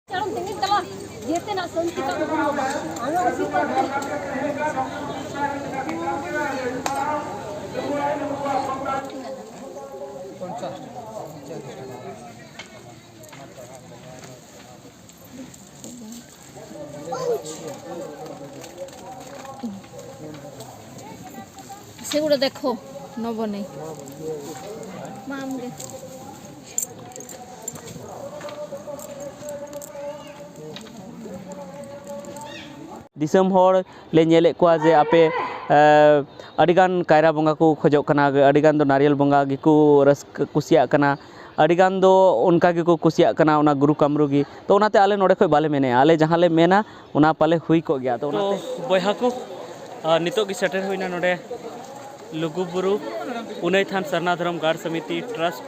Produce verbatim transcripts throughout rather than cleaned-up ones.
ᱪᱟᱞᱚᱱ ᱛᱮᱸᱜᱮ ᱪᱟᱞᱟᱜ, ᱡᱮᱛᱮᱱᱟᱜ ᱥᱟᱹᱱᱛᱤ ᱠᱟᱜ ᱵᱚᱱ᱾ ᱟᱞᱚ ᱩᱥᱤ ᱠᱚ ᱥᱮᱜᱩᱲᱟ ᱫᱮᱠᱷᱳ, ᱱᱚᱵᱚᱱᱮ᱾ ᱢᱟ ᱟᱢᱜᱮ᱾ ᱫᱤᱥᱚᱢ ᱦᱚᱲ ᱞᱮ ᱧᱮᱞᱮᱫ ᱠᱚᱣᱟ ᱡᱮ ᱟᱯᱮ, ᱮ, ᱟᱹᱰᱤᱜᱟᱱ ᱠᱟᱭᱨᱟ ᱵᱚᱸᱜᱟ ᱠᱚ ᱠᱷᱚᱡᱚᱜ ᱠᱟᱱᱟ, ᱟᱹᱰᱤᱜᱟᱱ ᱫᱚ ᱱᱟᱨᱤᱭᱮᱞ ᱵᱚᱸᱜᱟ ᱜᱮᱠᱚ ᱨᱟᱹᱥᱠᱟᱹ, ᱠᱩᱥᱤᱭᱟᱜ ᱠᱟᱱᱟ, ᱟᱹᱰᱤᱜᱟᱱ ᱫᱚ ᱚᱱᱠᱟ ᱜᱮᱠᱚ ᱠᱩᱥᱤᱭᱟᱜ ᱠᱟᱱᱟ ᱚᱱᱟ ᱜᱩᱨᱩ ᱠᱟᱢᱨᱩ ᱜᱮ᱾ ᱛᱚ ᱚᱱᱟᱛᱮ ᱟᱞᱮ ᱱᱚᱰᱮ ᱠᱷᱚᱡ ᱵᱟᱞᱮ ᱢᱮᱱᱮᱜᱼᱟ, ᱟᱞᱮ ᱡᱟᱦᱟᱸ ᱞᱮ ᱢᱮᱱᱟ ᱚᱱᱟ ᱯᱟᱞᱮ ᱦᱩᱭ ᱠᱚᱜ ᱜᱮᱭᱟ᱾ ᱛᱚ ᱚᱱᱟᱛᱮ ᱛᱚ ᱵᱚᱭᱦᱟ ᱠᱚ, ᱟᱨ ᱱᱤᱛᱚᱜ ᱜᱮ ᱥᱮᱴᱮᱨ ᱦᱩᱭᱱᱟ ᱱᱚᱰᱮ ᱞᱩᱜᱩᱵᱩᱨᱩ ᱯᱩᱱᱟᱹᱭ ᱛᱷᱟᱱ ᱥᱟᱨᱱᱟ ᱫᱷᱚᱨᱚᱢ ᱜᱟᱲ ᱥᱚᱢᱤᱛᱤ ᱴᱨᱟᱥᱴ᱾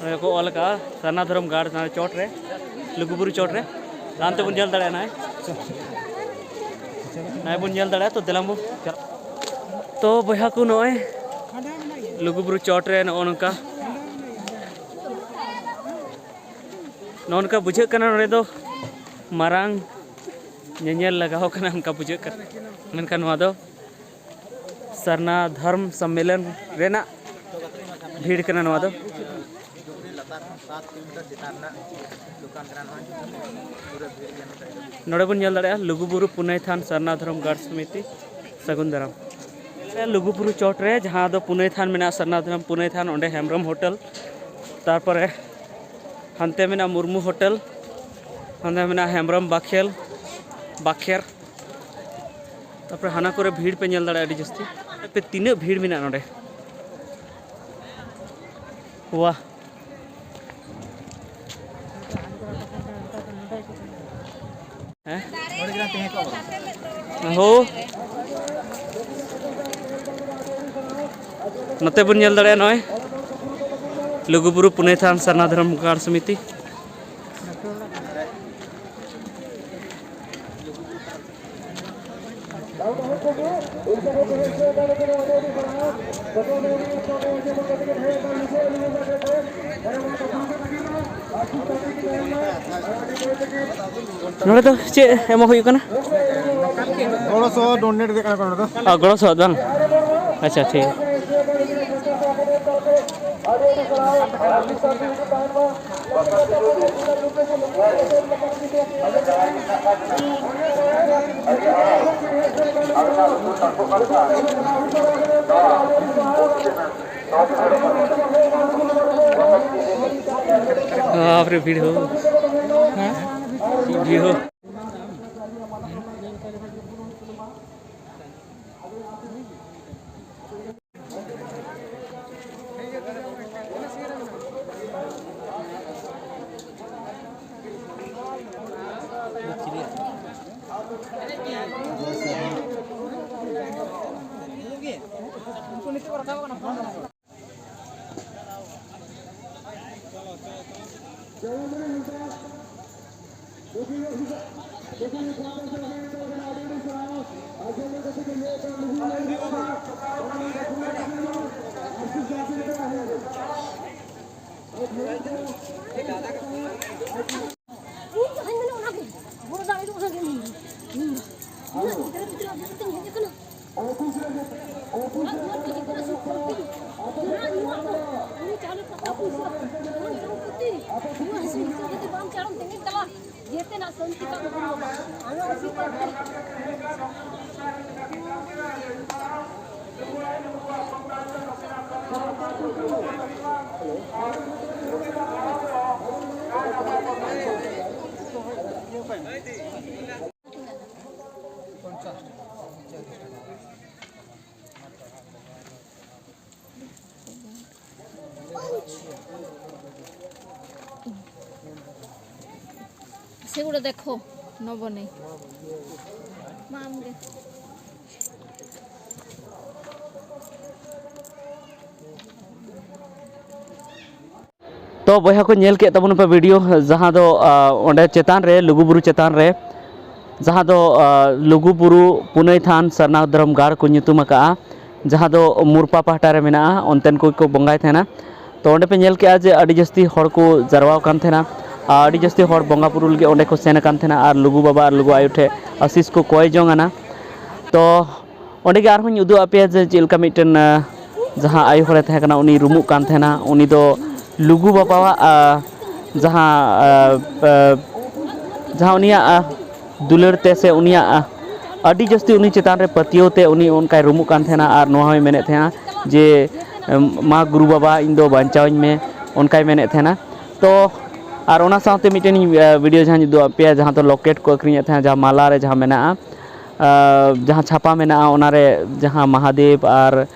ᱱᱚᱰᱮ ᱠᱚ ᱚᱞ ᱟᱠᱟᱫᱼᱟ ᱥᱟᱨᱱᱟ ᱫᱷᱚᱨᱚᱢ ᱜᱟᱲ, ᱱᱚᱰᱮ ᱪᱚᱴ ᱨᱮ, ᱞᱩᱜᱩᱵᱩᱨᱩ ᱪᱚᱴ ᱨᱮ᱾ ᱦᱟᱱᱛᱮ ᱵᱚᱱ ᱧᱮᱞ ᱫᱟᱲᱮᱭᱟᱜᱼᱟ, ᱱᱚᱜᱼᱚᱭ᱾ ᱱᱚᱜᱼᱚᱭ ᱵᱚᱱ ᱧᱮᱞ ᱫᱟᱲᱮᱭᱟᱜᱼᱟ᱾ ᱛᱚ ᱫᱮᱞᱟ ᱵᱚᱱ ᱪᱟᱞᱟᱜ᱾ ᱛᱚ ᱵᱚᱭᱦᱟ ᱠᱚ, ᱱᱚᱜᱼᱚᱭ ᱞᱩᱜᱩᱵᱩᱨᱩ ᱪᱚᱴ ᱨᱮ ᱱᱚᱜᱼᱚ ᱱᱚᱝᱠᱟ, ᱱᱚᱜᱼᱚ ᱱᱚᱝᱠᱟ ᱵᱩᱡᱷᱟᱹᱜ ᱠᱟᱱᱟ᱾ ᱱᱚᱰᱮ ᱫᱚ ᱢᱟᱨᱟᱝ ᱧᱮᱧᱮᱞ ᱞᱟᱜᱟᱣ ᱠᱟᱱᱟ, ᱚᱱᱠᱟ ᱵᱩᱡᱷᱟᱹᱜ ᱠᱟᱱᱟ᱾ ᱢᱮᱱᱠᱷᱟᱱ ᱱᱚᱣᱟ ᱫᱚ ᱥᱟᱨᱱᱟ ᱫᱷᱚᱨᱢ ᱥᱚᱢᱢᱮᱞᱚᱱ ᱨᱮᱱᱟᱜ ᱵᱷᱤᱲ ᱠᱟᱱᱟ ᱱᱚᱣᱟ ᱫᱚ᱾ ᱱᱚᱰᱮ ᱵᱚᱱ ᱧᱮᱞ ᱫᱟᱲᱮᱭᱟᱜᱼᱟ ᱞᱩᱜᱩᱵᱩᱨᱩ ᱯᱩᱱᱟᱹᱭ ᱛᱷᱟᱱ ᱥᱟᱨᱱᱟ ᱫᱷᱚᱨᱚᱢ ᱜᱟᱲ ᱥᱚᱢᱤᱛᱤ, ᱥᱟᱹᱜᱩᱱ ᱫᱟᱨᱟᱢ᱾ ᱞᱩᱜᱩᱵᱩᱨᱩ ᱪᱚᱴ ᱨᱮ ᱡᱟᱦᱟᱸ ᱫᱚ ᱯᱩᱱᱟᱹᱭ ᱛᱷᱟᱱ ᱢᱮᱱᱟᱜᱼᱟ, ᱥᱟᱨᱱᱟ ᱫᱷᱚᱨᱚᱢ ᱯᱩᱱᱟᱹᱭ ᱛᱷᱟᱱ, ᱚᱸᱰᱮ ᱦᱮᱢᱵᱨᱚᱢ ᱦᱳᱴᱮᱞ, ᱛᱟᱨᱯᱚᱨᱮ ᱦᱟᱱᱛᱮ ᱢᱮᱱᱟᱜᱼᱟ ᱢᱩᱨᱢᱩ ᱦᱳᱴᱮᱞ, ᱦᱟᱱᱛᱮ ᱢᱮᱱᱟᱜᱼᱟ ᱦᱮᱢᱵᱨᱚᱢ ᱵᱟᱠᱷᱮᱞ, ᱵᱟᱠᱷᱮᱨ᱾ ᱛᱟᱨᱯᱚᱨᱮ ᱦᱟᱱᱟ ᱠᱚᱨᱮ ᱵᱷᱤᱲ ᱯᱮ ᱧᱮᱞ ᱫᱟᱲᱮᱭᱟᱜᱼᱟ, ᱟᱹᱰᱤ ᱡᱟᱹᱥᱛᱤ᱾ ᱟᱯᱮ ᱛᱤᱱᱟᱹᱜ ᱵᱷᱤᱲ ᱢᱮᱱᱟᱜᱼᱟ ᱱᱚᱰᱮ, ᱣᱟᱦ᱾ ᱦᱮᱸ? ᱦᱳ᱾ ᱱᱚᱛᱮ ᱵᱚᱱ ᱧᱮᱞ ᱫᱟᱲᱮᱭᱟᱜᱼᱟ ᱱᱚᱜᱼᱚᱭ ᱞᱩᱜᱩᱵᱩᱨᱩ ᱯᱩᱱᱟᱹᱭ ᱛᱷᱟᱱ ᱥᱟᱨᱱᱟ ᱫᱷᱚᱨᱚᱢ ᱜᱟᱲ ᱥᱚᱢᱤᱛᱤ᱾ ᱱᱚᱰᱮ ᱫᱚ ᱪᱮᱫ ᱮᱢᱚᱜ ᱦᱩᱭᱩᱜ ᱠᱟᱱᱟ? ᱜᱚᱲᱚ ᱥᱚᱦᱚᱫ ᱰᱳᱱᱮᱴ ᱤᱫᱤᱜ ᱠᱟᱱᱟ ᱠᱚ ᱱᱚᱰᱮ ᱫᱚ᱾ ᱚ, ᱜᱚᱲᱚ ᱥᱚᱦᱚᱫ ᱵᱟᱝ? ᱟᱪᱪᱷᱟ, ᱴᱷᱤᱠ ᱜᱮᱭᱟ᱾ ᱵᱟᱯᱨᱮ, ᱵᱷᱤᱲ ᱦᱳ᱾ ᱦᱮᱸ? ᱵᱷᱤᱲ ᱦᱳ᱾ ᱤᱧ ᱡᱟᱦᱟᱸᱧ ᱢᱮᱱᱟ ᱚᱱᱟ ᱜᱮ᱾ ᱵᱚᱲᱚ ᱫᱟᱲᱮ ᱫᱚ ᱚᱱᱟ ᱜᱮ ᱤᱧ ᱫᱚ᱾ ᱤᱧ ᱫᱚ᱾ ᱩᱱᱟᱹᱜ ᱜᱤᱫᱽᱨᱟᱹ ᱯᱤᱫᱽᱨᱟᱹ ᱟᱹᱜᱩ ᱠᱟᱛᱮᱧ ᱦᱮᱡ ᱟᱠᱟᱱᱟ᱾ ᱚᱲᱟᱜ ᱫᱩᱣᱟᱹᱨ ᱠᱚ ᱡᱚᱛᱚ ᱥᱩᱠ ᱥᱟᱱᱛᱤ᱾ ᱡᱟᱦᱟᱸ ᱧᱩᱣᱟᱜ ᱠᱚ, ᱦᱩᱲᱩ ᱪᱟᱣᱞᱮ ᱯᱟᱛᱟ ᱯᱩᱭᱥᱟᱹ, ᱫᱷᱚᱱ ᱥᱚᱢᱯᱚᱛᱤ, ᱨᱩᱣᱟᱹ ᱦᱟᱹᱥᱩ ᱡᱚᱛᱚ ᱠᱟᱛᱮ ᱵᱟᱢ ᱪᱟᱲᱚᱢ ᱛᱮᱸᱜᱮᱡ ᱛᱟᱞᱟ᱾ ᱡᱮᱛᱮᱱᱟᱜ ᱥᱟᱹᱱᱛᱤ ᱠᱟᱜ ᱵᱚᱱ ᱵᱟᱵᱟ᱾ ᱟᱢᱟᱜ ᱟᱥᱤᱨᱵᱟᱫᱽ ᱛᱮ᱾ সেগুলো দেখো, নব নেই। মা, আমাকে। ᱛᱚ ᱵᱚᱭᱦᱟ ᱠᱚ, ᱧᱮᱞ ᱠᱮᱫ ᱛᱟᱵᱚᱱ ᱯᱮ ᱵᱷᱤᱰᱤᱭᱳ, ᱡᱟᱦᱟᱸ ᱫᱚ, ᱟ, ᱚᱸᱰᱮ ᱪᱮᱛᱟᱱ ᱨᱮ, ᱞᱩᱜᱩᱵᱩᱨᱩ ᱪᱮᱛᱟᱱ ᱨᱮ, ᱡᱟᱦᱟᱸ ᱫᱚ, ᱟ, ᱞᱩᱜᱩᱵᱩᱨᱩ ᱯᱩᱱᱟᱹᱭ ᱛᱷᱟᱱ ᱥᱟᱨᱱᱟ ᱫᱷᱚᱨᱚᱢ ᱜᱟᱲ ᱠᱚ ᱧᱩᱛᱩᱢ ᱟᱠᱟᱫᱼᱟ, ᱡᱟᱦᱟᱸ ᱫᱚ ᱢᱩᱨᱯᱟ ᱯᱟᱦᱴᱟ ᱨᱮ ᱢᱮᱱᱟᱜᱼᱟ, ᱚᱱᱛᱮᱱ ᱠᱚ ᱠᱚ ᱵᱚᱸᱜᱟᱭ ᱛᱟᱦᱮᱱᱟ᱾ ᱛᱚ ᱚᱸᱰᱮ ᱯᱮ ᱧᱮᱞ ᱠᱮᱜᱼᱟ ᱡᱮ ᱟᱹᱰᱤ ᱡᱟᱹᱥᱛᱤ ᱦᱚᱲ ᱠᱚ ᱡᱟᱨᱣᱟ ᱟᱠᱟᱱ ᱛᱟᱦᱮᱱᱟ᱾ ᱟᱹᱰᱤ ᱡᱟᱹᱥᱛᱤ ᱦᱚᱲ ᱵᱚᱸᱜᱟ ᱵᱩᱨᱩ ᱞᱟᱹᱜᱤᱫ ᱚᱸᱰᱮ ᱠᱚ ᱥᱮᱱ ᱟᱠᱟᱱ ᱛᱟᱦᱮᱱᱟ ᱟᱨ ᱞᱩᱜᱩ ᱵᱟᱵᱟ ᱟᱨ ᱞᱩᱜᱩ ᱟᱭᱳ ᱴᱷᱮᱱ ᱟᱥᱤᱥ ᱠᱚ ᱠᱚᱭ ᱡᱚᱝ ᱟᱱᱟ᱾ ᱛᱚ ᱚᱸᱰᱮ ᱜᱮ ᱟᱨᱦᱚᱸᱧ ᱩᱫᱩᱜ ᱟᱯᱮᱭᱟ ᱡᱮ ᱪᱮᱫ ᱞᱮᱠᱟ ᱢᱤᱫᱴᱮᱱ, ᱟᱸ, ᱡᱟᱦᱟᱸ ᱟᱭᱳ ᱦᱚᱲᱮ ᱛᱟᱦᱮᱸ ᱠᱟᱱᱟ, ᱩᱱᱤ ᱨᱩᱢᱩᱜ ᱠᱟᱱ ᱛᱟᱦᱮᱱᱟ᱾ ᱩᱱᱤ ᱫᱚ ᱞᱩᱜᱩ ᱵᱟᱵᱟᱣᱟᱜ, ᱟᱸ, ᱡᱟᱦᱟᱸ, ᱟᱸ, ᱟᱸ, ᱡᱟᱦᱟᱸ ᱩᱱᱤᱭᱟᱜ, ᱟᱸ, ᱫᱩᱞᱟᱹᱲ ᱛᱮ ᱥᱮ ᱩᱱᱤᱭᱟᱜ, ᱟᱸ, ᱟᱹᱰᱤ ᱡᱟᱹᱥᱛᱤ ᱩᱱᱤ ᱪᱮᱛᱟᱱ ᱨᱮ ᱯᱟᱹᱛᱭᱟᱹᱣ ᱛᱮ ᱩᱱᱤ ᱚᱱᱠᱟᱭ ᱨᱩᱢᱩᱜ ᱠᱟᱱ ᱛᱟᱦᱮᱱᱟ ᱟᱨ ᱱᱚᱣᱟ ᱦᱚᱸᱭ ᱢᱮᱱᱮᱫ ᱛᱟᱦᱮᱱᱟ ᱡᱮ, ᱮᱢ, "ᱢᱟ ᱜᱩᱨᱩ ᱵᱟᱵᱟ, ᱤᱧ ᱫᱚ ᱵᱟᱧᱪᱟᱣᱤᱧ ᱢᱮ", ᱚᱱᱠᱟᱭ ᱢᱮᱱᱮᱫ ᱛᱟᱦᱮᱱᱟ᱾ ᱛᱚ ᱟᱨ ᱚᱱᱟ ᱥᱟᱶᱛᱮ ᱢᱤᱫᱴᱮᱱ, ᱟᱸ, ᱵᱷᱤᱰᱤᱭᱳ ᱡᱟᱦᱟᱸᱧ ᱩᱫᱩᱜ ᱟᱫ ᱯᱮᱭᱟ, ᱡᱟᱦᱟᱸ ᱫᱚ ᱞᱚᱠᱮᱴ ᱠᱚ ᱟᱹᱠᱷᱨᱤᱧᱮᱫ ᱛᱟᱦᱮᱸᱫ, ᱡᱟᱦᱟᱸ ᱢᱟᱞᱟ ᱨᱮ ᱡᱟᱦᱟᱸ ᱢᱮᱱᱟᱜᱼᱟ, ᱟᱸ, ᱡᱟᱦᱟᱸ ᱪᱷᱟᱯᱟ ᱢᱮᱱᱟᱜᱼᱟ, ᱚᱱᱟᱨᱮ ᱡᱟᱦᱟᱸ ᱢᱟᱦᱟᱫᱮᱵ ᱟᱨ,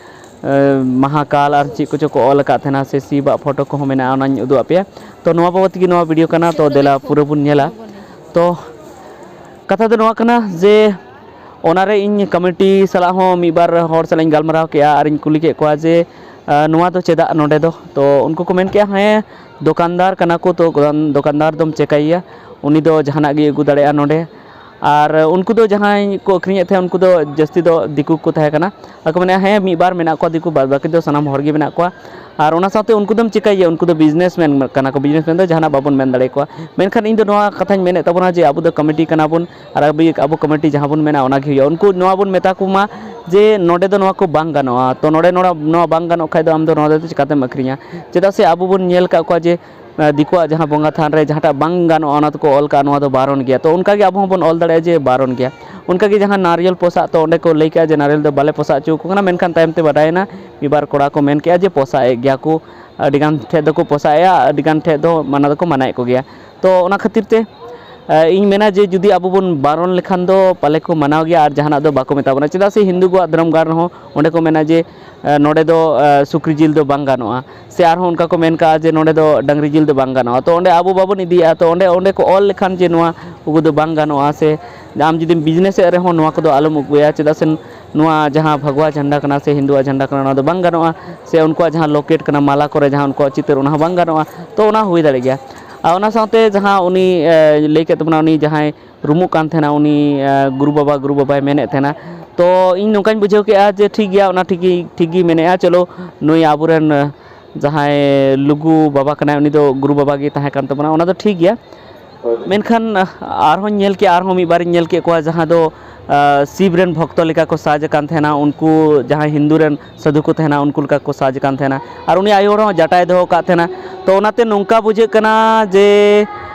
ᱟᱸ, ᱢᱟᱦᱟᱠᱟᱞ ᱟᱨ ᱪᱮᱫ ᱠᱚᱪᱚ ᱠᱚ ᱚᱞ ᱟᱠᱟᱫ ᱛᱟᱦᱮᱱᱟ, ᱥᱮ ᱥᱤᱵᱟᱜ ᱯᱷᱳᱴᱳ ᱠᱚᱦᱚᱸ ᱢᱮᱱᱟᱜᱼᱟ, ᱚᱱᱟᱧ ᱩᱫᱩᱜ ᱟᱫ ᱯᱮᱭᱟ᱾ ᱛᱚ ᱱᱚᱣᱟ ᱵᱟᱵᱚᱫ ᱛᱮᱜᱮ ᱱᱚᱣᱟ ᱵᱷᱤᱰᱤᱭᱳ ᱠᱟᱱᱟ, ᱛᱚ ᱫᱮᱞᱟ ᱯᱩᱨᱟᱹ ᱵᱚᱱ ᱧᱮᱞᱟ᱾ ᱛᱚ ᱠᱟᱛᱷᱟ ᱫᱚ ᱱᱚᱣᱟ ᱠᱟᱱᱟ ᱡᱮ ᱚᱱᱟᱨᱮ ᱤᱧ ᱠᱚᱢᱤᱴᱤ ᱥᱟᱞᱟᱜ ᱦᱚᱸ ᱢᱤᱫ ᱵᱟᱨ ᱦᱚᱲ ᱥᱟᱞᱟᱜ ᱤᱧ ᱜᱟᱞᱢᱟᱨᱟᱣ ᱠᱮᱜᱼᱟ ᱟᱨᱤᱧ ᱠᱩᱞᱤ ᱠᱮᱫ ᱠᱚᱣᱟ ᱡᱮ, ᱟᱸ, ᱱᱚᱣᱟ ᱫᱚ ᱪᱮᱫᱟᱜ ᱱᱚᱰᱮ ᱫᱚ? ᱛᱚ ᱩᱱᱠᱩ ᱠᱚ ᱢᱮᱱ ᱠᱮᱜᱼᱟ, ᱦᱮᱸ, ᱫᱚᱠᱟᱱᱫᱟᱨ ᱠᱟᱱᱟ ᱠᱚ, ᱛᱚ ᱫᱚᱠᱟᱱ-, ᱫᱚᱠᱟᱱᱫᱟᱨ ᱫᱚᱢ ᱪᱮᱠᱟᱭᱮᱭᱟ, ᱩᱱᱤ ᱫᱚ ᱡᱟᱦᱟᱱᱟᱜ ᱜᱮ ᱟᱹᱜᱩ ᱫᱟᱲᱮᱭᱟᱜᱼᱟ ᱱᱚᱰᱮ᱾ ᱟᱨ ᱩᱱᱠᱩ ᱫᱚ ᱡᱟᱦᱟᱸᱭ ᱠᱚ ᱟᱹᱠᱷᱨᱤᱧᱮᱫ ᱛᱟᱦᱮᱸᱫ, ᱩᱱᱠᱩ ᱫᱚ ᱡᱟᱹᱥᱛᱤ ᱫᱚ ᱫᱤᱠᱩ ᱠᱚ ᱛᱟᱦᱮᱸ ᱠᱟᱱᱟ᱾ ᱟᱨ ᱠᱚ ᱢᱮᱱᱟ, ᱦᱮᱸ, ᱢᱤᱫ ᱵᱟᱨ ᱢᱮᱱᱟᱜ ᱠᱚᱣᱟ ᱫᱤᱠᱩ, ᱵᱟᱫ ᱵᱟᱹᱠᱤ ᱫᱚ ᱥᱟᱱᱟᱢ ᱦᱚᱲ ᱜᱮ ᱢᱮᱱᱟᱜ ᱠᱚᱣᱟ᱾ ᱟᱨ ᱚᱱᱟ ᱥᱟᱶᱛᱮ ᱩᱱᱠᱩ ᱫᱚᱢ ᱪᱤᱠᱟᱹᱭᱮᱭᱟ? ᱩᱱᱠᱩ ᱫᱚ ᱵᱤᱡᱽᱱᱮᱥ ᱢᱮᱱ ᱠᱟᱱᱟ ᱠᱚ, ᱵᱤᱡᱽᱱᱮᱥ ᱢᱮᱱ ᱫᱚ ᱡᱟᱦᱟᱱᱟᱜ ᱵᱟᱵᱚᱱ ᱢᱮᱱ ᱫᱟᱲᱮ ᱠᱚᱣᱟ᱾ ᱢᱮᱱᱠᱷᱟᱱ ᱤᱧ ᱫᱚ ᱱᱚᱣᱟ ᱠᱟᱛᱷᱟᱧ ᱢᱮᱱᱮᱫ ᱛᱟᱵᱚᱱᱟ ᱡᱮ ᱟᱵᱚ ᱫᱚ ᱠᱚᱢᱤᱴᱤ ᱠᱟᱱᱟ ᱵᱚᱱ, ᱟᱨ ᱟᱵᱚ, ᱟᱵᱚ ᱠᱚᱢᱤᱴᱤ ᱡᱟᱦᱟᱸ ᱵᱚᱱ ᱢᱮᱱᱟ, ᱚᱱᱟ ᱜᱮ ᱦᱩᱭᱩᱜᱼᱟ᱾ ᱩᱱᱠᱩ ᱱᱚᱣᱟ ᱵᱚᱱ ᱢᱮᱛᱟ ᱠᱚ ᱢᱟ ᱡᱮ ᱱᱚᱰᱮ ᱫᱚ ᱱᱚᱣᱟ ᱠᱚ ᱵᱟᱝ ᱜᱟᱱᱚᱜᱼᱟ, ᱛᱚ ᱱᱚᱰᱮ ᱱᱚᱣᱟ, ᱱᱚᱣᱟ ᱵᱟᱝ ᱜᱟᱱᱚᱜ ᱠᱷᱟᱡ ᱫᱚ ᱟᱢ ᱫᱚ ᱱᱚᱣᱟ ᱫᱚ ᱪᱤᱠᱟᱛᱮᱢ ᱟᱹᱠᱷᱨᱤᱧᱟ? ᱪᱮᱫᱟᱜ ᱥᱮ ᱟᱵᱚ ᱵᱚᱱ ᱧᱮᱞ ᱟᱠᱟᱫ ᱠᱚᱣᱟ ᱡᱮ ᱟᱸ, ᱫᱤᱠᱩᱣᱟᱜ ᱡᱟᱦᱟᱸ ᱵᱚᱸᱜᱟ ᱛᱷᱟᱱ ᱨᱮ ᱡᱟᱦᱟᱸᱴᱟᱜ ᱵᱟᱝ ᱜᱟᱱᱚᱜᱼᱟ, ᱚᱱᱟ ᱫᱚᱠᱚ ᱚᱞ ᱠᱟᱜᱼᱟ, ᱱᱚᱣᱟ ᱫᱚ ᱵᱟᱨᱚᱱ ᱜᱮᱭᱟ᱾ ᱛᱚ ᱚᱱᱠᱟ ᱜᱮ ᱟᱵᱚ ᱦᱚᱸᱵᱚᱱ ᱚᱞ ᱫᱟᱲᱮᱭᱟᱜᱼᱟ ᱡᱮ ᱵᱟᱨᱚᱱ ᱜᱮᱭᱟ᱾ ᱚᱱᱠᱟ ᱜᱮ ᱡᱟᱦᱟᱸ ᱱᱟᱨᱤᱭᱮᱞ ᱯᱚᱥᱟᱜ, ᱛᱚ ᱚᱸᱰᱮ ᱠᱚ ᱞᱟᱹᱭ ᱠᱟᱜᱼᱟ ᱡᱮ ᱱᱟᱨᱤᱭᱮᱞ ᱫᱚ ᱵᱟᱞᱮ ᱯᱚᱥᱟᱜ ᱦᱚᱪᱚ ᱟᱠᱚ ᱠᱟᱱᱟ, ᱢᱮᱱᱠᱷᱟᱱ ᱛᱟᱭᱚᱢ ᱛᱮ ᱵᱟᱰᱟᱭᱮᱱᱟ ᱢᱤᱫ ᱵᱟᱨ ᱠᱚᱲᱟ ᱠᱚ ᱢᱮᱱ ᱠᱮᱜᱼᱟ ᱡᱮ ᱯᱚᱥᱟᱜ ᱮᱫ ᱜᱮᱭᱟ ᱠᱚ, ᱟᱹᱰᱤ ᱜᱟᱱ ᱴᱷᱮᱡ ᱫᱚᱠᱚ ᱯᱚᱥᱟᱜ ᱮᱫᱼᱟ, ᱟᱹᱰᱤ ᱜᱟᱱ ᱴᱷᱮᱡ ᱫᱚ ᱢᱟᱱᱟ ᱫᱚᱠᱚ ᱢᱟᱱᱟᱭᱮᱫ ᱠᱚᱜᱮᱭᱟ᱾ ᱛᱚ ᱚᱱᱟ ᱠᱷᱟᱹᱛᱤᱨ ᱛᱮ, ᱟᱸ, ᱤᱧ ᱢᱮᱱᱟ ᱡᱮ ᱡᱩᱫᱤ ᱟᱵᱚ ᱵᱚᱱ ᱵᱟᱨᱚᱱ ᱞᱮᱠᱷᱟᱱ ᱫᱚ ᱯᱟᱞᱮ ᱠᱚ ᱢᱟᱱᱟᱣ ᱜᱮᱭᱟ ᱟᱨ ᱡᱟᱦᱟᱱᱟᱜ ᱫᱚ ᱵᱟᱠᱚ ᱢᱮᱛᱟ ᱵᱚᱱᱟ, ᱪᱮᱫᱟᱜ ᱥᱮ ᱦᱤᱱᱫᱩ ᱠᱚᱣᱟᱜ ᱫᱷᱚᱨᱚᱢ ᱜᱟᱲ ᱨᱮᱦᱚᱸ ᱚᱸᱰᱮ ᱠᱚ ᱢᱮᱱᱟ ᱡᱮ, ᱟᱸ, ᱱᱚᱰᱮ ᱫᱚ, ᱟᱸ, ᱥᱩᱠᱨᱤ ᱡᱤᱞ ᱫᱚ ᱵᱟᱝ ᱜᱟᱱᱚᱜᱼᱟ᱾ ᱥᱮ ᱟᱨᱦᱚᱸ ᱚᱱᱠᱟ ᱠᱚ ᱢᱮᱱ ᱠᱟᱜᱼᱟ ᱡᱮ ᱱᱚᱰᱮ ᱫᱚ ᱰᱟᱹᱝᱨᱤ ᱡᱤᱞ ᱫᱚ ᱵᱟᱝ ᱜᱟᱱᱚᱜᱼᱟ᱾ ᱛᱚ ᱚᱸᱰᱮ ᱟᱵᱚ ᱵᱟᱵᱚᱱ ᱤᱫᱤᱭᱮᱫᱼᱟ, ᱛᱚ ᱚᱸᱰᱮ, ᱚᱸᱰᱮ ᱠᱚ ᱚᱞ ᱞᱮᱠᱷᱟᱱ ᱡᱮ ᱱᱚᱣᱟ ᱩᱜᱩ ᱫᱚ ᱵᱟᱝ ᱜᱟᱱᱚᱜᱼᱟ, ᱥᱮ ᱟᱢ ᱡᱩᱫᱤᱢ ᱵᱤᱡᱽᱱᱮᱥᱮᱫ ᱨᱮᱦᱚᱸ ᱱᱚᱣᱟ ᱠᱚᱫᱚ ᱟᱞᱚᱢ ᱩᱜᱩᱭᱟ, ᱪᱮᱫᱟᱜ ᱥᱮ ᱱᱚᱣᱟ ᱡᱟᱦᱟᱸ ᱵᱷᱟᱜᱽᱣᱟ ᱡᱷᱟᱱᱰᱟ ᱠᱟᱱᱟ ᱥᱮ ᱦᱤᱱᱫᱩᱣᱟᱜ ᱡᱷᱟᱱᱰᱟ ᱠᱟᱱᱟ, ᱱᱚᱣᱟ ᱫᱚ ᱵᱟᱝ ᱜᱟᱱᱚᱜᱼᱟ, ᱥᱮ ᱩᱱᱠᱩᱣᱟᱜ ᱡᱟᱦᱟᱸ ᱞᱚᱠᱮᱴ ᱠᱟᱱᱟ, ᱢᱟᱞᱟ ᱠᱚᱨᱮ ᱡᱟᱦᱟᱸ ᱩᱱᱠᱩᱣᱟᱜ ᱪᱤᱛᱟᱹᱨ, ᱚᱱᱟ ᱦᱚᱸ ᱵᱟᱝ ᱜᱟᱱᱚᱜᱼᱟ᱾ ᱛᱚ ᱚᱱᱟ ᱦᱩᱭ ᱫᱟᱲᱮᱜ ᱜᱮᱭᱟ᱾ ᱟᱨ ᱚᱱᱟ ᱥᱟᱶᱛᱮ ᱡᱟᱦᱟᱸ ᱩᱱᱤ, ᱮ, ᱞᱟᱹᱭ ᱠᱮᱫ ᱛᱟᱵᱚᱱᱟ, ᱩᱱᱤ ᱡᱟᱦᱟᱸᱭ ᱨᱩᱢᱩᱜ ᱠᱟᱱ ᱛᱟᱦᱮᱱᱟ, ᱩᱱᱤ, ᱮ, ᱜᱩᱨᱩ ᱵᱟᱵᱟ, ᱜᱩᱨᱩ ᱵᱟᱵᱟᱭ ᱢᱮᱱᱮᱫ ᱛᱟᱦᱮᱱᱟ᱾ ᱛᱚ ᱤᱧ ᱱᱚᱝᱠᱟᱧ ᱵᱩᱡᱷᱟᱹᱣ ᱠᱮᱜᱼᱟ ᱡᱮ ᱴᱷᱤᱠ ᱜᱮᱭᱟ, ᱚᱱᱟ ᱴᱷᱤᱠ ᱜᱮ, ᱴᱷᱤᱠ ᱜᱮ ᱢᱮᱱᱮᱫᱼᱟ, ᱪᱚᱞᱚ ᱱᱩᱭ ᱟᱵᱚᱨᱮᱱ, ᱮ, ᱡᱟᱦᱟᱸᱭ ᱞᱩᱜᱩ ᱵᱟᱵᱟ ᱠᱟᱱᱟᱭ, ᱩᱱᱤ ᱫᱚ ᱜᱩᱨᱩ ᱵᱟᱵᱟ ᱜᱮ ᱛᱟᱦᱮᱸ ᱠᱟᱱ ᱛᱟᱵᱚᱱᱟ, ᱚᱱᱟ ᱫᱚ ᱴᱷᱤᱠ ᱜᱮᱭᱟ᱾ ᱢᱮᱱᱠᱷᱟᱱ ᱟᱨᱦᱚᱸᱧ ᱧᱮᱞ ᱠᱮᱜᱼᱟ, ᱟᱨᱦᱚᱸ ᱢᱤᱫ ᱵᱟᱨᱤᱧ ᱧᱮᱞ ᱠᱮᱫ ᱠᱚᱣᱟ, ᱡᱟᱦᱟᱸ ᱫᱚ ᱥᱤᱵ ᱨᱮᱱ ᱵᱷᱚᱠᱛᱚ ᱞᱮᱠᱟ ᱠᱚ ᱥᱟᱡᱽ ᱟᱠᱟᱱ ᱛᱟᱦᱮᱱᱟ, ᱩᱱᱠᱩ ᱡᱟᱦᱟᱸᱭ ᱦᱤᱱᱫᱩ ᱨᱮᱱ ᱥᱟᱹᱫᱷᱩ ᱠᱚ ᱛᱟᱦᱮᱱᱟ, ᱩᱱᱠᱩ ᱞᱮᱠᱟ ᱠᱚ ᱥᱟᱡᱽ ᱟᱠᱟᱱ ᱛᱟᱦᱮᱱᱟ᱾ ᱟᱨ ᱩᱱᱤ ᱟᱭᱳ ᱦᱚᱲ ᱦᱚᱸ ᱡᱟᱴᱟᱭ ᱫᱚᱦᱚ ᱟᱠᱟᱫ ᱛᱟᱦᱮᱱᱟ᱾ ᱛᱚ ᱚᱱᱟᱛᱮ ᱱᱚᱝᱠᱟ ᱵᱩᱡᱷᱟᱹᱜ ᱠᱟᱱᱟ ᱡᱮ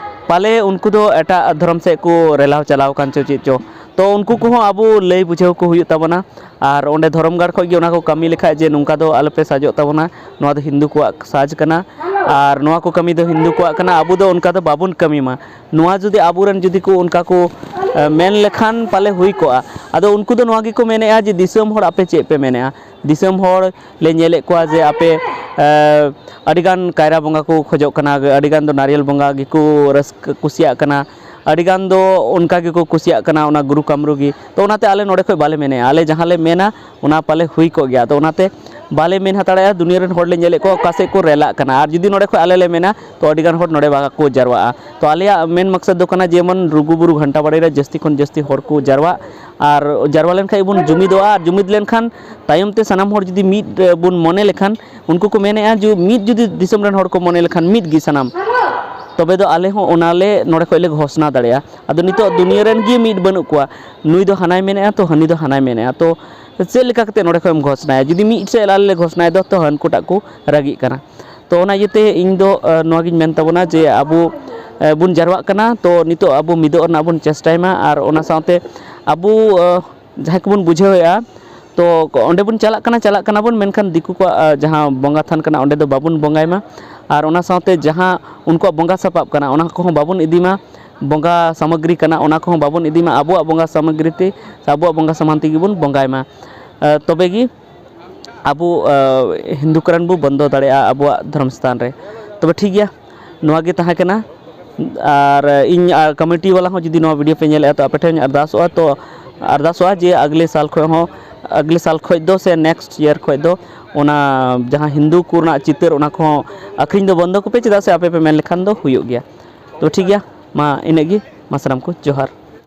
ᱯᱟᱞᱮ ᱩᱱᱠᱩ ᱫᱚ ᱮᱴᱟᱜ ᱫᱷᱚᱨᱚᱢ ᱥᱮᱫ ᱠᱚ ᱨᱮᱞᱟᱣ ᱪᱟᱞᱟᱣ ᱟᱠᱟᱱ ᱪᱚ ᱪᱮᱫ ᱪᱚ᱾ ᱛᱚ ᱩᱱᱠᱩ ᱠᱚᱦᱚᱸ ᱟᱵᱚ ᱞᱟᱹᱭ ᱵᱩᱡᱷᱟᱹᱣ ᱠᱚ ᱦᱩᱭᱩᱜ ᱛᱟᱵᱚᱱᱟ᱾ ᱟᱨ ᱚᱸᱰᱮ ᱫᱷᱚᱨᱚᱢ ᱜᱟᱲ ᱠᱷᱚᱱ ᱜᱮ ᱚᱱᱟ ᱠᱚ ᱠᱟᱹᱢᱤ ᱞᱮᱠᱷᱟᱡ ᱡᱮ ᱱᱚᱝᱠᱟ ᱫᱚ ᱟᱞᱚᱯᱮ ᱥᱟᱡᱚᱜ ᱛᱟᱵᱚᱱᱟ, ᱱᱚᱣᱟ ᱫᱚ ᱦᱤᱱᱫᱩ ᱠᱚᱣᱟᱜ ᱥᱟᱡᱽ ᱠᱟᱱᱟ ᱟᱨ ᱱᱚᱣᱟ ᱠᱚ ᱠᱟᱹᱢᱤ ᱫᱚ ᱦᱤᱱᱫᱩ ᱠᱚᱣᱟᱜ ᱠᱟᱱᱟ, ᱟᱵᱚ ᱫᱚ ᱚᱱᱠᱟ ᱫᱚ ᱵᱟᱵᱚᱱ ᱠᱟᱹᱢᱤ ᱢᱟ᱾ ᱱᱚᱣᱟ ᱡᱩᱫᱤ ᱟᱵᱚᱨᱮᱱ ᱡᱩᱫᱤ ᱠᱚ ᱚᱱᱠᱟ ᱠᱚ ᱢᱮᱱ ᱞᱮᱠᱷᱟᱱ ᱯᱟᱞᱮ ᱦᱩᱭ ᱠᱚᱜᱼᱟ᱾ ᱟᱫᱚ ᱩᱱᱠᱩ ᱫᱚ ᱱᱚᱣᱟ ᱜᱮᱠᱚ ᱢᱮᱱᱮᱫᱼᱟ ᱡᱮ ᱫᱤᱥᱚᱢ ᱦᱚᱲ ᱟᱯᱮ ᱪᱮᱫ ᱯᱮ ᱢᱮᱱᱮᱫᱼᱟ? ᱫᱤᱥᱚᱢ ᱦᱚᱲ ᱞᱮ ᱧᱮᱞᱮᱫ ᱠᱚᱣᱟ ᱡᱮ ᱟᱯᱮ ᱟᱹᱰᱤᱜᱟᱱ ᱠᱟᱭᱨᱟ ᱵᱚᱸᱜᱟ ᱠᱚ ᱠᱷᱚᱡᱚᱜ ᱠᱟᱱᱟ, ᱟᱹᱰᱤᱜᱟᱱ ᱫᱚ ᱱᱟᱨᱤᱭᱮᱞ ᱵᱚᱸᱜᱟ ᱜᱮᱠᱚ ᱨᱟᱹᱥᱠᱟᱹ ᱠᱩᱥᱤᱭᱟᱜ ᱠᱟᱱᱟ, ᱟᱹᱰᱤᱜᱟᱱ ᱫᱚ ᱚᱱᱠᱟ ᱜᱮᱠᱚ ᱠᱩᱥᱤᱭᱟᱜ ᱠᱟᱱᱟ ᱚᱱᱟ ᱜᱩᱨᱩ ᱠᱟᱢᱨᱩ ᱜᱮ᱾ ᱛᱚ ᱚᱱᱟᱛᱮ ᱟᱞᱮ ᱱᱚᱰᱮ ᱠᱷᱚᱡ ᱵᱟᱞᱮ ᱢᱮᱱᱮᱫᱼᱟ, ᱟᱞᱮ ᱡᱟᱦᱟᱸ ᱞᱮ ᱢᱮᱱᱟ ᱚᱱᱟ ᱯᱟᱞᱮ ᱦᱩᱭ ᱠᱚᱜ ᱜᱮᱭᱟ᱾ ᱟᱫᱚ ᱚᱱᱟᱛᱮ ᱵᱟᱞᱮ ᱢᱮᱱ ᱦᱟᱛᱟᱲᱮᱜᱼᱟ᱾ ᱫᱩᱱᱤᱭᱟᱹ ᱨᱮᱱ ᱦᱚᱲ ᱞᱮ ᱧᱮᱞᱮᱫ ᱠᱚᱣᱟ ᱚᱠᱟ ᱥᱮᱫ ᱠᱚ ᱨᱮᱞᱟᱜ ᱠᱟᱱᱟ, ᱟᱨ ᱡᱩᱫᱤ ᱱᱚᱰᱮ ᱠᱷᱚᱡ ᱟᱞᱮ ᱞᱮ ᱢᱮᱱᱟ ᱛᱚ ᱟᱹᱰᱤᱜᱟᱱ ᱦᱚᱲ ᱱᱚᱰᱮ ᱵᱟᱠᱚ ᱡᱟᱨᱣᱟᱜᱼᱟ᱾ ᱛᱚ ᱟᱞᱮᱭᱟᱜ ᱢᱮᱱ ᱢᱟᱠᱥᱟᱫ ᱫᱚ ᱠᱟᱱᱟ ᱡᱮᱢᱚᱱ ᱞᱩᱜᱩ ᱵᱩᱨᱩ ᱜᱷᱟᱱᱴᱟ ᱵᱟᱲᱮ ᱨᱮ ᱡᱟᱹᱥᱛᱤ ᱠᱷᱚᱱ ᱡᱟᱹᱥᱛᱤ ᱦᱚᱲ ᱠᱚ ᱡᱟᱨᱣᱟᱜ, ᱟᱨ ᱡᱟᱨᱣᱟ ᱞᱮᱱᱠᱷᱟᱱ ᱵᱚᱱ ᱡᱩᱢᱤᱫᱚᱜᱼᱟ, ᱟᱨ ᱡᱩᱢᱤᱫ ᱞᱮᱱᱠᱷᱟᱱ ᱛᱟᱭᱚᱢ ᱛᱮ ᱥᱟᱱᱟᱢ ᱦᱚᱲ ᱡᱩᱫᱤ ᱢᱤᱫ ᱵᱚᱱ ᱢᱚᱱᱮ ᱞᱮᱠᱷᱟᱱ, ᱩᱱᱠᱩ ᱠᱚ ᱢᱮᱱᱮᱫᱼᱟ ᱡᱮ ᱢᱤᱫ ᱡᱩᱫᱤ ᱫᱤᱥᱚᱢ ᱨᱮᱱ ᱦᱚᱲ ᱠᱚ ᱢᱚᱱᱮ ᱞᱮᱠᱷᱟᱱ ᱢᱤᱫ ᱜᱮ ᱥᱟᱱᱟᱢ, ᱛᱚᱵᱮ ᱫᱚ ᱟᱞᱮ ᱦᱚᱸ ᱚᱱᱟ ᱞᱮ ᱱᱚᱰᱮ ᱠᱷᱚᱡ ᱞᱮ ᱜᱷᱳᱥᱱᱟ ᱫᱟᱲᱮᱭᱟᱜᱼᱟ᱾ ᱟᱫᱚ ᱱᱤᱛᱚᱜ ᱫᱩᱱᱤᱭᱟᱹ ᱨᱮᱱ ᱜᱮ ᱢᱤᱫ ᱵᱟᱹᱱᱩᱜ ᱠᱚᱣᱟ, ᱱᱩᱭ ᱫᱚ ᱦᱟᱱᱟᱭ ᱢᱮᱱᱮᱫᱼᱟ ᱛᱚ ᱦᱟᱹᱱᱤ ᱫᱚ ᱦᱟᱱᱟᱭ ᱢᱮᱱᱮᱫᱼᱟ, ᱛᱚ ᱪᱮᱫ ᱞᱮᱠᱟ ᱠᱟᱛᱮ ᱱᱚᱰᱮ ᱠᱷᱚᱡ ᱮᱢ ᱜᱷᱳᱥᱱᱟᱭᱟ? ᱡᱩᱫᱤ ᱢᱤᱫ ᱥᱮᱫ ᱟᱞᱮ ᱞᱮ ᱜᱷᱳᱥᱱᱟᱭ ᱫᱚ ᱛᱚ ᱦᱟᱹᱱᱠᱩᱴᱟᱜ ᱠᱚ ᱨᱟᱹᱜᱤᱜ ᱠᱟᱱᱟ᱾ ᱛᱚ ᱚᱱᱟ ᱤᱭᱟᱹᱛᱮ ᱤᱧ ᱫᱚ ᱱᱚᱣᱟ ᱜᱤᱧ ᱢᱮᱱ ᱛᱟᱵᱚᱱᱟ ᱡᱮ ᱟᱵᱚ ᱵᱚᱱ ᱡᱟᱨᱣᱟᱜ ᱠᱟᱱᱟ, ᱛᱚ ᱱᱤᱛᱚᱜ ᱟᱵᱚ ᱢᱤᱫᱚᱜ ᱨᱮᱱᱟᱜ ᱵᱚᱱ ᱪᱮᱥᱴᱟᱭ ᱢᱟ᱾ ᱟᱨ ᱚᱱᱟ ᱥᱟᱶᱛᱮ ᱟᱵᱚ ᱡᱟᱦᱟᱸᱭ ᱠᱚᱵᱚᱱ ᱵᱩᱡᱷᱟᱹᱣᱮᱫᱼᱟ, ᱛᱚ ᱚᱸᱰᱮ ᱵᱚᱱ ᱪᱟᱞᱟᱜ ᱠᱟᱱᱟ, ᱪᱟᱞᱟᱜ ᱠᱟᱱᱟ ᱵᱚᱱ, ᱢᱮᱱᱠᱷᱟᱱ ᱫᱤᱠᱩ ᱠᱚᱣᱟᱜ ᱡᱟᱦᱟᱸ ᱵᱚᱸᱜᱟ ᱛᱷᱟᱱ ᱠᱟᱱᱟ ᱚᱸᱰᱮ ᱫᱚ ᱵᱟᱵᱚᱱ ᱵᱚᱸᱜᱟᱭ ᱢᱟ᱾ ᱟᱨ ᱚᱱᱟ ᱥᱟᱶᱛᱮ ᱡᱟᱦᱟᱸ ᱩᱱᱠᱩᱣᱟᱜ ᱵᱚᱸᱜᱟ ᱥᱟᱯᱟᱵ ᱠᱟᱱᱟ ᱚᱱᱟ ᱠᱚᱦᱚᱸ ᱵᱟᱵᱚᱱ ᱤᱫᱤ ᱢᱟ, ᱵᱚᱸᱜᱟ ᱥᱟᱢᱚᱜᱽᱨᱤ ᱠᱟᱱᱟ ᱚᱱᱟ ᱠᱚᱦᱚᱸ ᱵᱟᱵᱚᱱ ᱤᱫᱤ ᱢᱟ, ᱟᱵᱚᱣᱟᱜ ᱵᱚᱸᱜᱟ ᱥᱟᱢᱚᱜᱽᱨᱤ ᱛᱮ ᱥᱮ ᱟᱵᱚᱣᱟᱜ ᱵᱚᱸᱜᱟ ᱥᱟᱢᱟᱱ ᱛᱮᱜᱮ ᱵᱚᱱ ᱵᱚᱸᱜᱟᱭ ᱢᱟ᱾ ᱛᱚᱵᱮ ᱜᱮ ᱟᱵᱚ ᱦᱤᱱᱫᱩ ᱠᱟᱨᱚᱱ ᱵᱚ ᱵᱚᱱᱫᱚ ᱫᱟᱲᱮᱭᱟᱜᱼᱟ ᱟᱵᱚᱣᱟᱜ ᱫᱷᱚᱨᱚᱢ ᱥᱛᱷᱟᱱ ᱨᱮ᱾ ᱛᱚᱵᱮ ᱴᱷᱤᱠ ᱜᱮᱭᱟ, ᱱᱚᱣᱟ ᱜᱮ ᱛᱟᱦᱮᱸ ᱠᱟᱱᱟ᱾ ᱟᱨ ᱤᱧ ᱠᱚᱢᱤᱴᱤ ᱵᱟᱞᱟ ᱦᱚᱸ ᱡᱩᱫᱤ ᱱᱚᱣᱟ ᱵᱷᱤᱰᱤᱭᱳ ᱯᱮ ᱧᱮᱞᱮᱫᱼᱟ ᱛᱚ ᱟᱯᱮ ᱴᱷᱮᱱ ᱟᱨᱫᱟᱥᱚᱜᱼᱟ, ᱛᱚ ᱟᱨᱫᱟᱥᱚᱜᱼᱟ ᱡᱮ ᱟᱜᱽᱞᱮ ᱥᱟᱞ ᱠᱷᱚᱱ ᱦᱚᱸ, ᱟᱜᱽᱞᱮ ᱥᱟᱞ ᱠᱷᱚᱱ ᱫᱚ ᱥᱮ ᱱᱮᱠᱥᱴ ᱤᱭᱟᱨ ᱠᱷᱚᱱ ᱫᱚ ᱚᱱᱟ ᱡᱟᱦᱟᱸ ᱦᱤᱱᱫᱩ ᱠᱚ ᱨᱮᱱᱟᱜ ᱪᱤᱛᱟᱹᱨ ᱚᱱᱟ ᱠᱚᱦᱚᱸ ᱟᱹᱠᱷᱨᱤᱧ ᱫᱚ ᱵᱚᱱᱫᱚ ᱠᱚᱯᱮ, ᱪᱮᱫᱟᱜ ᱥᱮ ᱟᱯᱮ ᱯᱮ ᱢᱮᱱ ᱞᱮᱠᱷᱟᱱ ᱫᱚ ᱦᱩᱭᱩᱜ ᱜᱮᱭᱟ᱾ ᱛᱚ ᱴᱷᱤᱠ ᱜᱮᱭᱟ, ᱢᱟ ᱤᱱᱟᱹᱜ ᱜᱮ, ᱢᱟ ᱥᱟᱱᱟᱢ ᱠᱚ ᱡᱚᱦᱟᱨ᱾